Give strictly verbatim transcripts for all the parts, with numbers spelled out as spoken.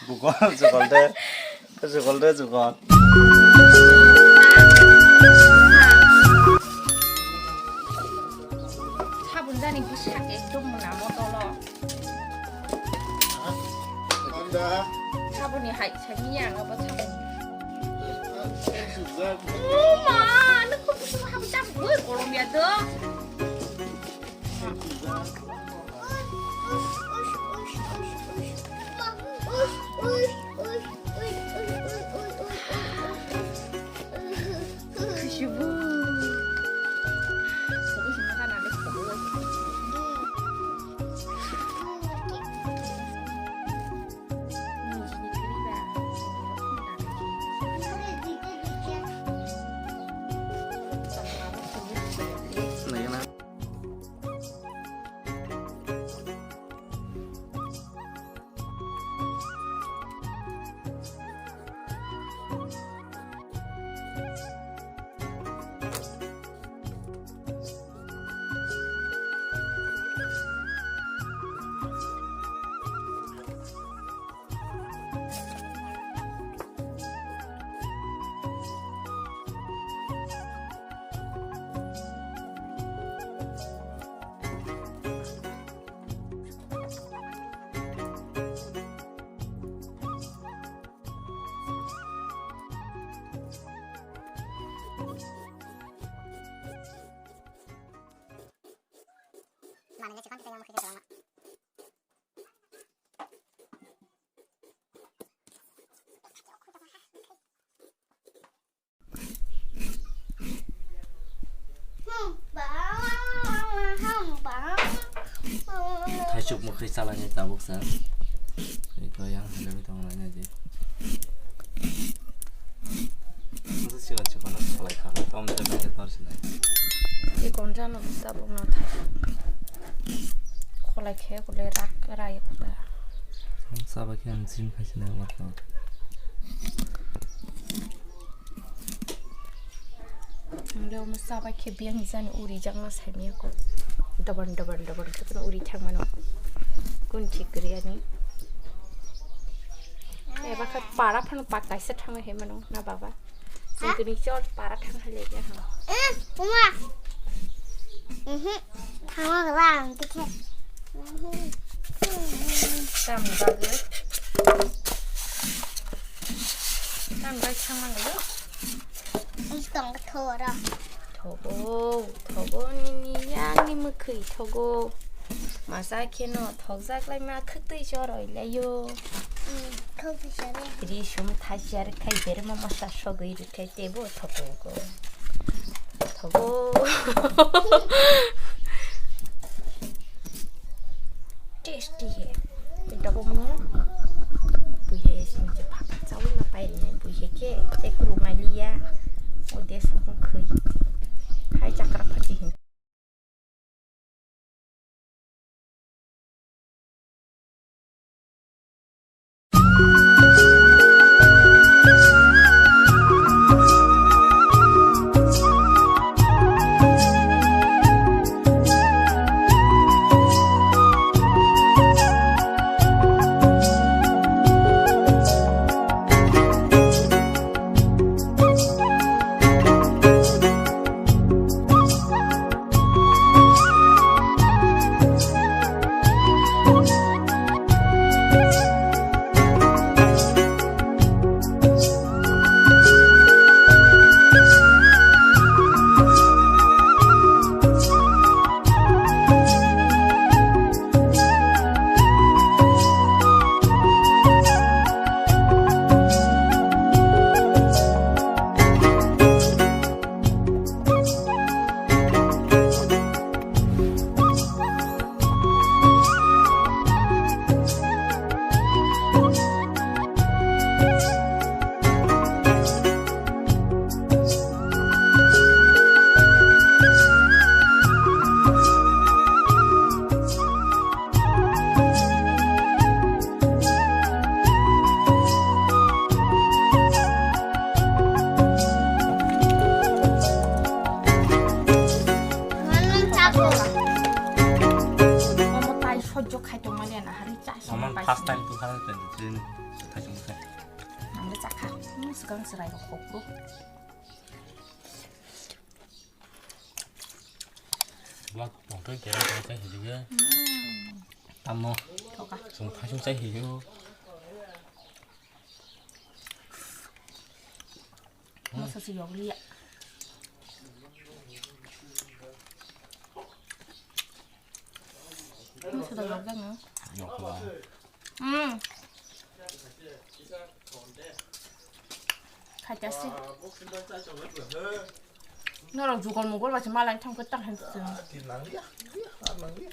Google, Google de, Google de, Google. Sabun jani bwsak ekdom mwnamo dolo. Sabunni hai sani ya ang abo sabun. Oh ma, nokho bwswk habwi tabuk boi kolom ya do. Khushbu. Thaisuk mwkhwi chalani tabuk sa. Iko yang hadabi tong nai nai di. Masa siwa chikon salai kha. Tom jagani tor sinai. Ikon jano tabuk no thaisuk. Kholai khe kule rak rai kota. Saba khe ang gym khai sinai ma kha. Ang le omo chabai khe biyang jani uri jakna saimya ko. Doban doban doban khe phano uri thangmano. Kun thik kwrwi ani. Eba khe para phano pak kaisa thangwi hai mano na baba. Chwng tini chol para thang hai le ya ha. Eh, uma. Mhm. Thangma gra ang tikhe. Tam bagwi. Tam bai thangma le. Is tong thora. Thogo, thogo nini yang ni mwkhwi thogo. Masa kheno thokjak lai ma khwtwi choroi laio. Mm, khwtwi choroi. Ri sum thai char khai berma masa sogwi rithai tebo thogo. Thogo. Tasty he. Pinta ko mano. Buihe sini je papa chawi ma pai ri nai buihe ke. Te kuru ma liya. O de su khoi. Hai chakra phachi hin. Jok khai tongma le na hari cha. Oman first time tu khan ten tin khai tong khai. Ang le cha kha. Hmm, swkang swrai rok kok bro. Vlog tongtoi kera tong chai hiyo. Hmm. Tamo. Thoka. Sung phai sung chai hiyo. Masa si yog liya. Masa da yog dang. Yog la. Hmm. Khacha si. Norok jugol mugol ba se malai thang kwtang hai se. Tin nang liya, liya, ar nang liya.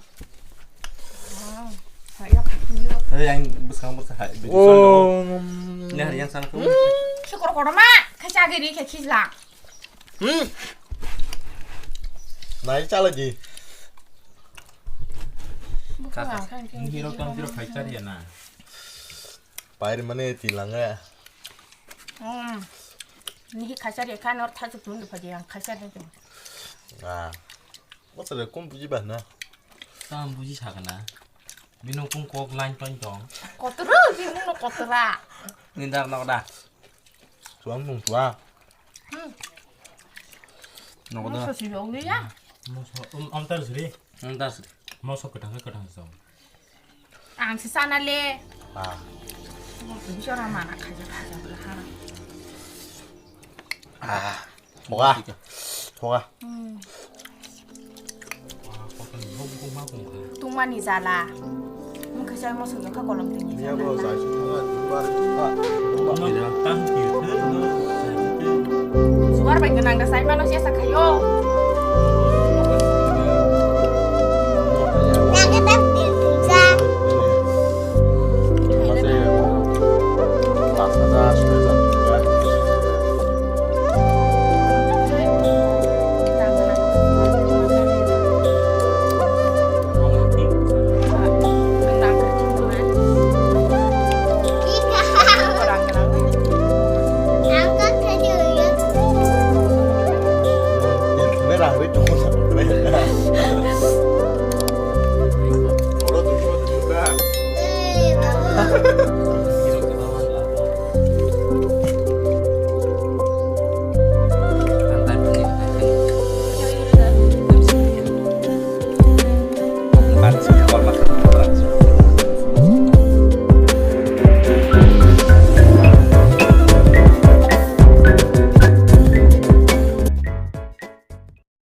Ah, hai ya, hai ya. Hey, yang bwskang bwskang hai, bini solo. Oh. Ini hari yang sana tuh. Hmm, syukur kono ma, khacha gini khe khijla. Hmm. Nai chala ji. Kaka, ini hero kan hero khacha dia na. Pair mane tilanga. Hmm. Nihi khaisa de kha nor thasu tun de phaji ang khaisa de. Ah. What's the kum buji ba na? Tam buji sakana. Bino kum kok line ton tong. Kotra, bino kotra. Nindar nok da. Suang nung suang. Hmm. Nok da. Moso si yong ya. Moso, um, am tar sri. Am tar sri. Moso kwthang kwthang song. Ang se sana le. Ah. Mo tu jora mana khaja khaja bla ha. Ah. Thoga. Thoga. Hmm. Tungmani jala. Mungkhe sai mo sungyo kha kolom tini. Niya bro, sai sung thanga, tumbar, tumbar. Sugar bai gwnang da sai mano se sa khayo.